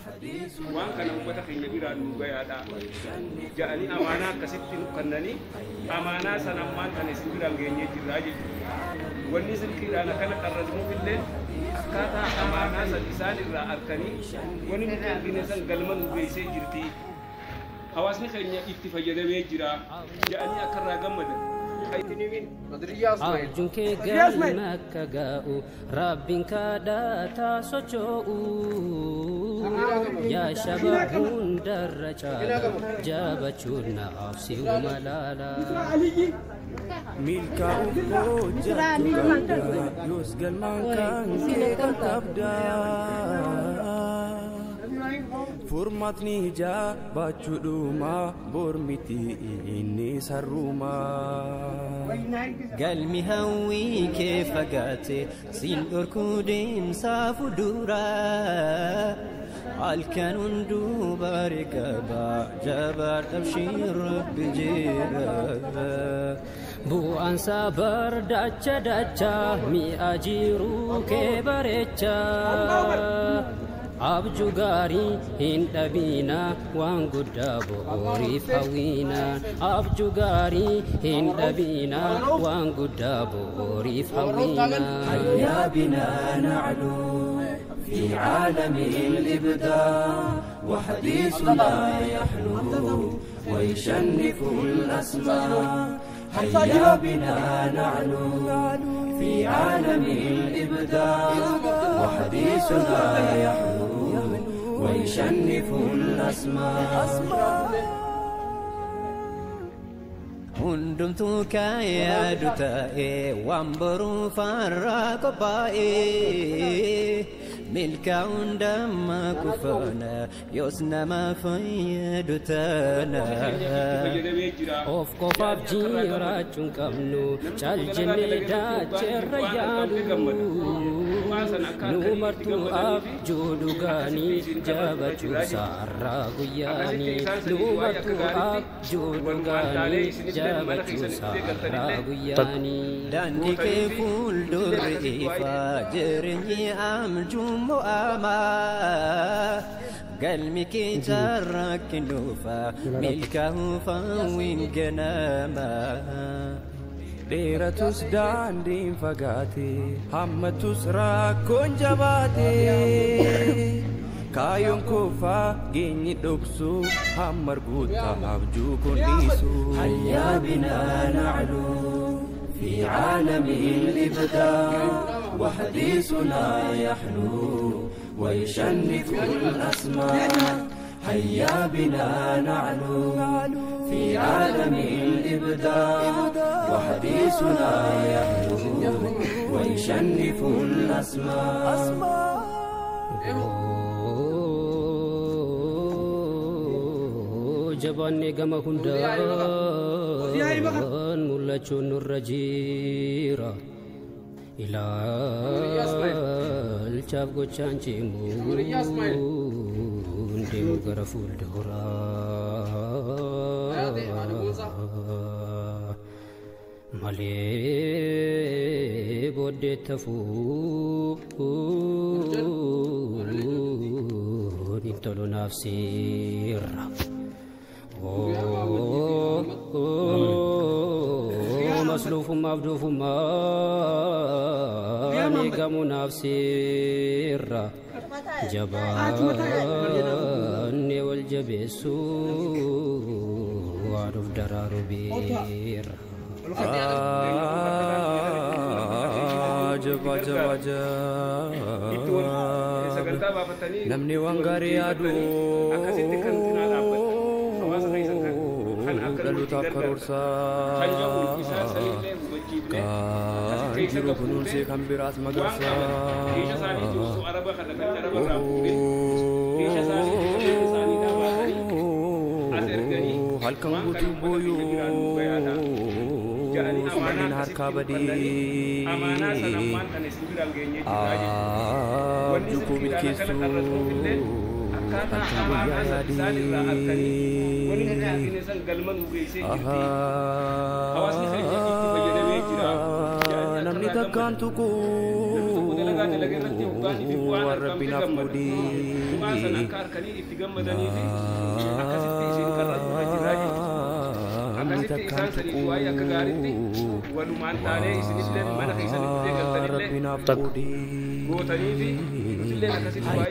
Waan kana uummata keenya biraan nu gayaadha ja'anii amaanaa akkasitti nu kennanii, amaanaa sana ammaan kana isin biraan geenyee jirraa jechuudha. Wanni silkiidhaan akkana qarrasnuuf illee akkaataa amaanaa san isaan irraa arkanii wanni nuti argine san galma nu geessee jirti. Hawaasni keenya itti fayyadamee jira ja'anii akka irraa gammadan. Abjuun kee galma akka ga'u Rabbiin kadhataa socho'u. Yaa shaba hundarra caala jabachuun naaf si malaala. Milkaa'uuf hojjachuu qabda, yoos galmaan kan kee qaqqabda. Furmaatni ijaa baachuu dhuma bor miti inni sarruma. Galmi hawwii kee fagaate siin dhorkuu deemsaa fuuldura. Halkan hunduu barii qaba jabaadh abshiin Rabbi jira. Bu'aan isaa bardacha dacha mi'a jiruu kee bareecha. Abjuu gaarii hin dhabina waan guddaa boriif hawwina. Abjuu gaarii hin dhabina waan guddaa boriif hawwina. هيا بنا نعلو في عالم الإبداع، وحديثنا يحلو ويشنف الأسماء. هيا بنا نعلو في عالم الإبداع، وحديثنا يحلو ويشنف الأسماء. Hundumtuu kan yaadu ta'e waan boruu farraa qophaa'e. Milkaa'uun damma kufaana yoos nama fayyadu taana. Fayyadamee jira. Of qofaaf jiraachuun qabnu cal jennee daacherra yaadu. Nu martuu abjuu dhugaanii jabachuu saarraa guyyaanii. Nu martuu abjuu dhugaanii jabachuu saarraa guyyaanii. Daandii kee fuuldurri ifaa jireenyi abjuu mo'amaa. Galmi kee carraa kennuufa milkaa'uuf hawwiin ganama. Dheeratus daandiin fagaate, hammatus rakkoon jabaate. Kaayyoon koofaa geenyi dhoksu hamma arguutta abjuu kun dhiisu. هيا بنا نعلو في عالم الإبداع، وحديثنا يحلو ويشنف الأسماء. هيا بنا نعلو في عالم الإبداع، وحديثنا يحلو ويشنف الأسماء. Jabaannee gama hundaan mul'achuun nurra jira. Ilaalchaaf gochaan cimuun deemu gara fuulduraa. Malee booddee tafuun hin tolu naaf sirra. Masluufummaaf doofummaan eegamu naaf sirra. Jabaannee wal jabeessuu waan of daraaru beera. Jaba jaba jaba, namni waan gaarii yaadu Akkasitti kan cinaa dhaabbatan hawaasa keessan kan akka dhalootaaf karoorsaa kan jedhu isaan sanillee hubachiifne kan jiru kunuunsee kan biraas waan magarsaa. Qaban keesha isaanii jirtu araba kana kan araba irraa fuudhee keesha isaanii qabeenya isaanii dhaabatanii as erganii Halkan waan kana guutuu uummata keenya biraan nu gayaadha ja'anii booyuu amaanaa manneen harkaa akkasitti nu kennanii amaanaa sana badii ammaan kana isin biraan geenyee jirraa jechuudha. Wanni abjuu koo silkiidhaan akkana milkeessuu qarrasnuuf illee akkaataa halkan amaanaa guyyaa san isaan irraa arkanii wanni nuti yaadii argine san galma nu geessee jirti. Hawaasni keenya itti fayyadamee jira. Ja'anii akka Namni irraa takkaan gammadan. Namni tokko dalagaa tuquu dalage irratti hoggaan fi bu'aan argamte gammada. Bu'aa sana akka harkanii itti gammadanii fi akkasitti isin qarratuudha jirraa jechuudha. Akkasitti isaan sanii du'aayii akka gaariitti walumaan taanee isinillee mana keessanitti galtanillee gootanii fi nutillee akkasitti du'aayii.